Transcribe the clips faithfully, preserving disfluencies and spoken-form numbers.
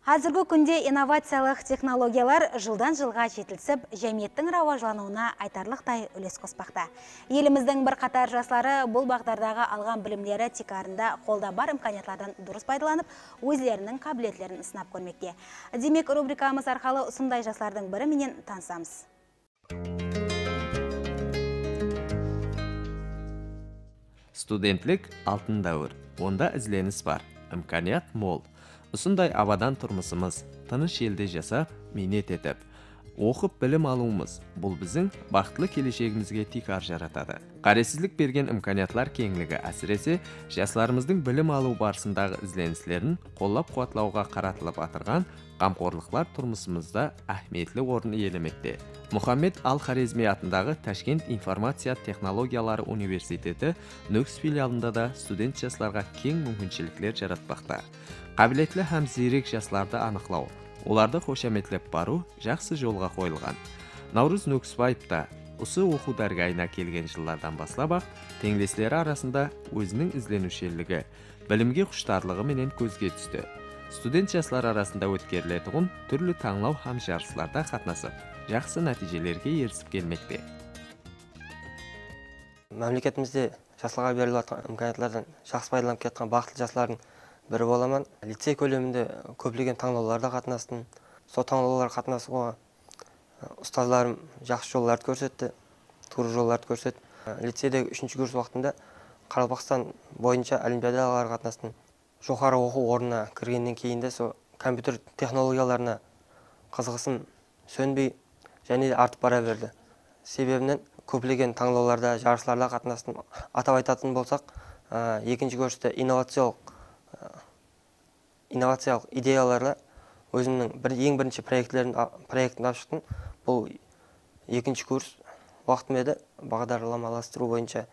Házirgi kúnde innovaciyalıq texnologiyalar jıldan-jılǵa jetilisip, jámiyettiń rawajlanıwına aytarlıqtay úles qospaqta. Elimizdiń bir qatar jasları bul baǵdardaǵı alǵan bilimleri tiykarında qolda bar imkaniyatlardan durıs paydalanıp, ózleriniń qábiletlerin sınap kórmekte. Demek, rubrikamız arqalı usınday jaslardıń biri menen tanısamız. Studentlik altın dáwir. Onda izlenis bar, imkaniyat mol. Usınday abadan turmısımız, tınısh elde jasap, miynet etip, oqıp bilim alıwımız, bul biziń baxıtlı keleshegimizge tiykar jaratadı. Ǵárezsizlik bergen imkaniyatlar keńligi, ásirese, jaslarımızdıń bilim alıw barısındaǵı izlenislerin qollap-quwatlawǵa qaratılıp atırǵan ǵamqorlıqlar turmısımızda áhmiyetli orın iyelemekte. Muhammed Al-Xorezmiy atındaǵı Tashkent informaciya texnologiyaları universiteti Nókis filialında da student jaslarǵa keń múmkinshilikler jaratpaqta. Qábiletli hám ziyrek jaslardı anıqlaw, olardı xoshametlep barıw jaqsı jolǵa qoyılǵan. Nawrız Nókisbaev ta usı oqıw dárgayına kelgen jıllardan baslap-aq, teńlesleri arasında óziniń izleniwshenligi, bilimge qushtarlıǵı menen kózge tústi. Student jaslar arasında ótkeriletuǵın túrli tańlaw hám jarıslarda qatnasıp, jaqsı nátiyjelerge erisip kelmekte. Mámleketimizde jaslarǵa berilip atırǵan imkaniyatlardan jaqsı paydalanıp kiyatırǵan baxıtlı jaslardıń biri bolaman. Licey kóleminde kóplegen tańlawlarda qatnastım. Sol tańlawlarǵa qatnasıwǵa ustazlarım jaqsı jollardı kórsetti, tuwrı jollardı kórsetti. Liceydegi úshinshi kurs waqtında Qaraqalpaqstan boyınsha olimpiadalarǵa qatnastım. Joqarı oqıw ornına kirgennen keyin de sol kompyuter texnologiyalarına qızıǵısım sónbey, jáne de artıp bara berdi. Sebebinen kóplegen tańlawlarda, jarıslarda qatnastım. Atap aytatın bolsaq, á, ekinshi kúriste innovaciyalıq, á, innovaciyalıq ideyalarla ózimniń bir, eń birinshi proektlerin, a, proektin alıp shıqtım. Bul ekinshi kurs waqtım edi. Baǵdarlamalastırıw boyınsha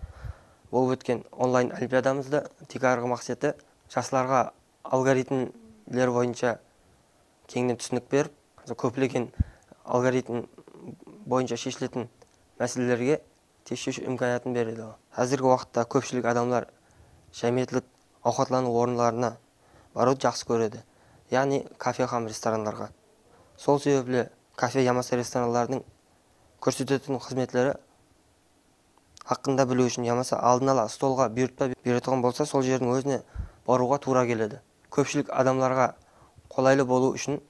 bolıp ótken onlayn olimpiadamızda tiykarǵı maqseti jaslarǵa algoritmler boyınsha keńnen túsinik berip, kóplegen algoritm boyınsha sheshiletin máselelerge tez sheshiw imkaniyatın beredi. Házirgi waqıtta kópshilik adamlar jámiyetlik awqatlanıw orınlarına barıwdı jaqsı kóredi, yaǵnıy kafe hám restoranlarǵa. Sol sebepli kafe yamasa restoranlardıń kórsetetuǵın xızmetleri haqqında biliw ushın yamasa aldın ala stolǵa buyırtpa beretuǵın bolsa, sol jerdiń ózine barıwǵa tuwra keledi. Kópshilik adamlarǵa qolaylı bolıw ushın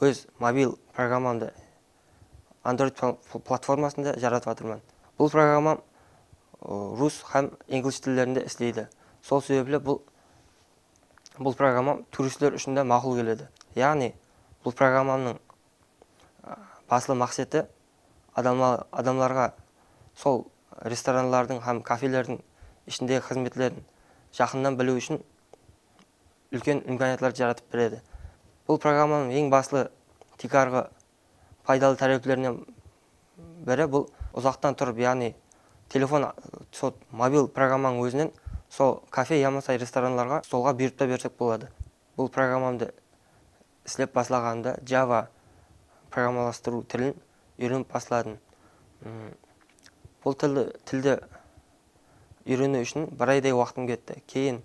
óz mobil programmamdı Android pla-, pl-, platformasında jaratıp atırman. Bul programmam, ı, rus hám ingliz tillerinde isleydi. Sol sebepli bul, bul programmam turistler ushın da maqul keledi. Yaǵnıy, bul programmamnıń, ı, baslı maqseti adamla-, adamlarǵa sol restoranlardıń hám kafelerdiń ishindegi xızmetlerin jaqınnan biliw ushın úlken imkaniyatlardı jaratıp beredi. Bul programmanıń eń baslı tiykarǵı paydalı táreplerinen biri bul uzaqtan turıp, yaǵnıy telefon, sol mobil programmanıń ózinen sol kafe yamasa restoranlarǵa stolǵa buyırtpa bersek boladı. Bul programmamdı islep baslaǵanımda Java programmalastırıw tilin úyrenip basladım. Mm, bul tildi, tildi úyreniw ushın bir ayday waqtım ketti. Keyin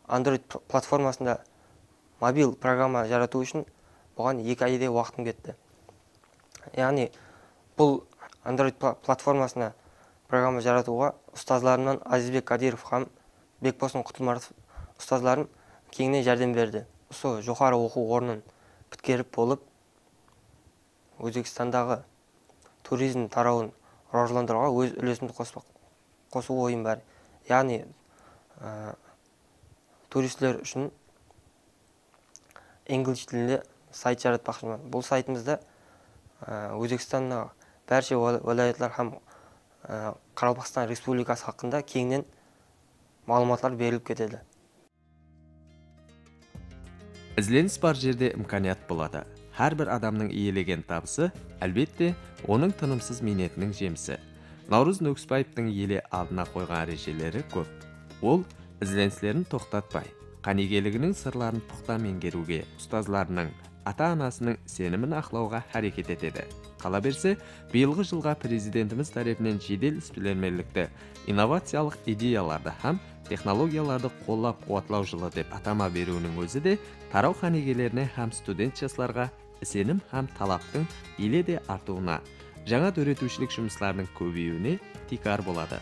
Android pl-, platformasında mobil programma jaratıw ushın buǵan eki ayday waqtım ketti. Yaǵnıy, bul Android pla-, platformasına programma jaratıwǵa ustazlarımnan Azizbek Kadırov hám Bekbosın Qutlımarov ustazlarım keńnen járdem berdi. Usı joqarı oqıw ornın pitkerip bolıp, Ózbekstandaǵı turizm tarawın rawajlandırıwǵa óz úlesimdi qospaq, qosıw oyım bar. Yaǵnıy, ı, turistler ushın ingliz tilinde sayt jaratpaqshıman. Bul saytımızda, ı, Ózbekstandaǵı bárshe wala-, wálayatlar hám, ı, Qaraqalpaqstan Respublikası haqqında keńnen maǵlıwmatlar berilip ketedi. Izlenis bar jerde imkaniyat boladı. Hár bir adamnıń iyelegen tabısı, álbette, onıń tınımsız miynetiniń jemisi. Nawrız Nókisbaevtıń ele aldına qoyǵan rejeleri kóp. Ol izlenislerin toqtatpay, qánigeliginiń sırların puqta meńgeriwge, ustazlarınıń, ata-anasınıń isenimin aqlawǵa háreket etedi. Qalaberse, bıyılǵı jılǵa Prezidentimiz tárepinen jedel isbilermenlikti, innovaciyalıq ideyalardı hám texnologiyalardı qollap-quwatlaw jılı dep atama beriwiniń ózi de taraw qánigelerine hám student jaslarǵa isenim hám talaptıń ele de artıwına, jańa dóretiwshilik jumıslarınıń kóbeyiwine tiykar boladı.